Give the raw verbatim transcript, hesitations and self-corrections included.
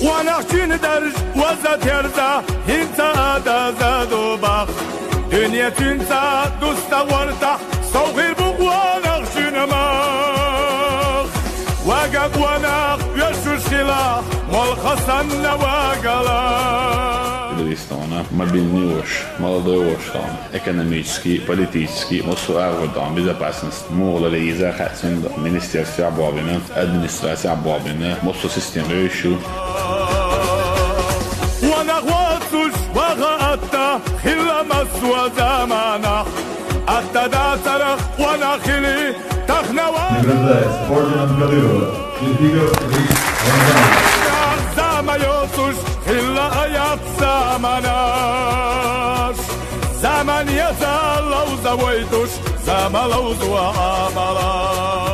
Къонахчун дарж ваза терза, хӀинца а даза дубах. Дуьнен цуьнца дуста вартахь, сов хир бу къонахчун мах. Вага къонах оьшуш хилахь, молха санна вагала. Идрис, тхуна мобильный волуш, молодой волуш тхуна. Экономический, политический, массо а агӀор тхуна безопасность муха ларъе иза хаьа цунна, министерствехь болх бина, администрацехь болх бина, массо а система вевзаш ю. Къонах воцуш ваха атта хилла массо а заманахь. Атта дацарах къонах хили тахана ван. Награждается орденом Кадырова Чирпигов Идрис Рамзанович. Зама йоцуш хилла а яц заманаш. Заман еза ловза войтуш, зама ловза Ӏамала.